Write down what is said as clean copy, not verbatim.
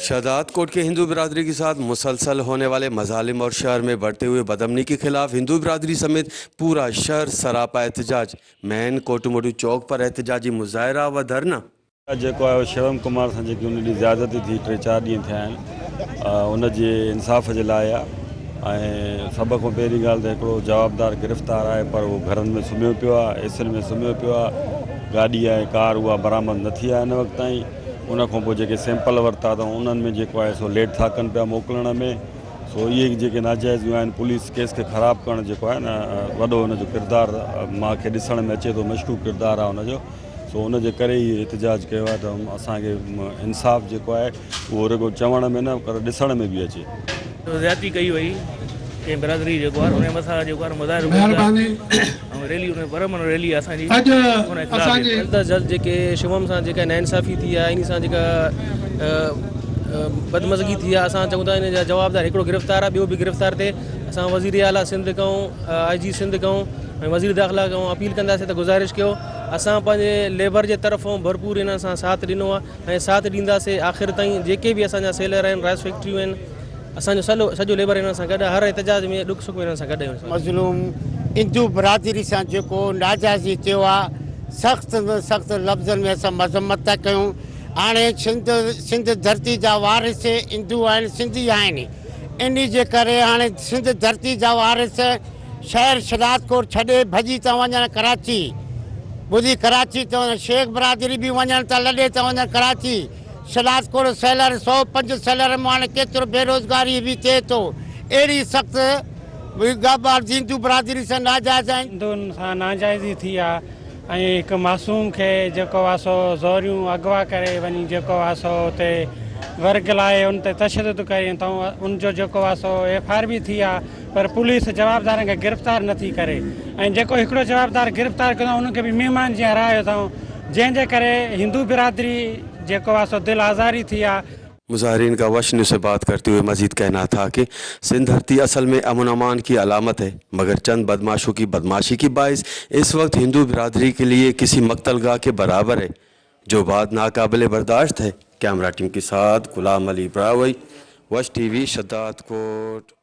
शहदादकोट के हिंदू बिरादरी के साथ मुसलसल होने वाले मजालिम और शहर में बढ़ते हुए बदअमनी के खिलाफ हिंदू बिरादरी समेत पूरा शहर सरापा एहतजाज। मेन कोटमोटू चौक पर एहतजाजी मुजाहरा व धरना। जेको आहे शिवम कुमार सां जेकी उन ॾींहुं ज़्यादती थी, टे चारि ॾींहं थिया आहिनि, उन जे इंसाफ़ जे लाइ आहे। ऐं सभ खां पहिरीं ॻाल्हि त हिकिड़ो जवाबदार गिरफ़्तार आहे, पर उहो घरनि में सुम्हियो पियो आहे, एसियुनि में सुम्हियो पियो आहे। गाॾी ऐं कार उहा बरामद न थी आहे हिन वक़्त ताईं। उन खां पोइ जेके सैंपल वरिता अथऊं उन्हनि में जेको आहे सो लेट था कनि पिया मोकिलण में। सो इहे जेके नाजाइज़ियूं आहिनि, पुलिस केस खे ख़राबु करणु जेको आहे न, वॾो हुनजो किरदारु मूंखे ॾिसण में अचे थो, मशकूक किरदारु आहे हुनजो। सो उन जे करे ई एहतजाज कयो आहे त असांखे इंसाफ़ जेको आहे उहो रुॻो चवण में न पर ॾिसण में बि अचे। ज़्यादती कई वई कंहिं बिरादरी जेको आहे उन मथां जेको आहे मुज़ाहिरो महिरबानी। ऐं रैली उन परमन रैली असांजी अॼु उन ख़िलाफ़। असांजी जल्द अज़ जल्द जेके शिवम सां जेका नाइंसाफ़ी थी आहे, इन सां जेका बदमज़गी थी आहे, असां चऊं था इन जा जवाबदार हिकिड़ो गिरफ़्तार आहे, ॿियो बि गिरफ़्तार थिए। असां वज़ीर आला सिंध खां, आई जी सिंध खां ऐं वज़ीर दाख़िला खां अपील कंदासीं त गुज़ारिश कयो, असां पंहिंजे लेबर जे तरफ़ों भरपूर हिन सां साथ ॾिनो आहे ऐं साथ ॾींदासीं आख़िर ताईं। जेके बि असांजा सेलर आहिनि, राइस फैक्ट्रियूं आहिनि, असांजो सॼो सॼो लेबर हिन सां गॾु आहे। हर एहतजाज में, ॾुख सुख में हिन सां गॾु आहियूं। मज़लूम हिंदू बिरादरी सां जेको नाजाइज़ी थियो आहे, सख़्त में सख़्त लफ़्ज़नि में असां मज़म्मत था कयूं। हाणे सिंध धरती जा वारिस हिंदू आहिनि, सिंधी आहिनि। इन जे करे हाणे सिंध धरती जा वारिस शहर शहदादकोट छॾे भॼी था वञनि कराची, ॿुधी कराची था वञनि। शेख बिरादरी बि वञनि था, लॾे था वञनि कराची। शहदादकोट सेलर 105 सेलर में हाणे केतिरो बेरोज़गारी बि थिए थो। अहिड़ी सख़्तु ॻाल्हि हिंदू बिरादरी सां नाजाइज़ आहिनि। हिंदुनि सां नाजाइज़ी थी आहे ऐं हिकु मासूम खे जेको आहे सो ज़ोरियूं अॻवा करे वञी जेको आहे सो हुते वर्ग लाए उन ते तशदुद करी अथऊं। उनजो जेको आहे सो एफ I R B थी आहे, पर पुलिस जवाबदारनि खे गिरफ़्तार नथी करे ऐं जेको हिकिड़ो जवाबदार गिरफ़्तार कयो उनखे बि महिमान जीअं रहायो अथऊं, जंहिंजे करे हिंदू बिरादरी जेको आहे सो दिल आज़ारी थी आहे। मुजाहरीन का वश न्यूज़ से बात करते हुए मजीद कहना था कि सिंध धरती असल में अमन अमान की अलामत है, मगर चंद बदमाशों की बदमाशी की बायस इस वक्त हिंदू बिरादरी के लिए किसी मकतलगाह के बराबर है, जो बात नाकाबिल बर्दाश्त है। कैमरा टीम के साथ गुलाम अली ब्रावई, वश टीवी, शहदादकोट।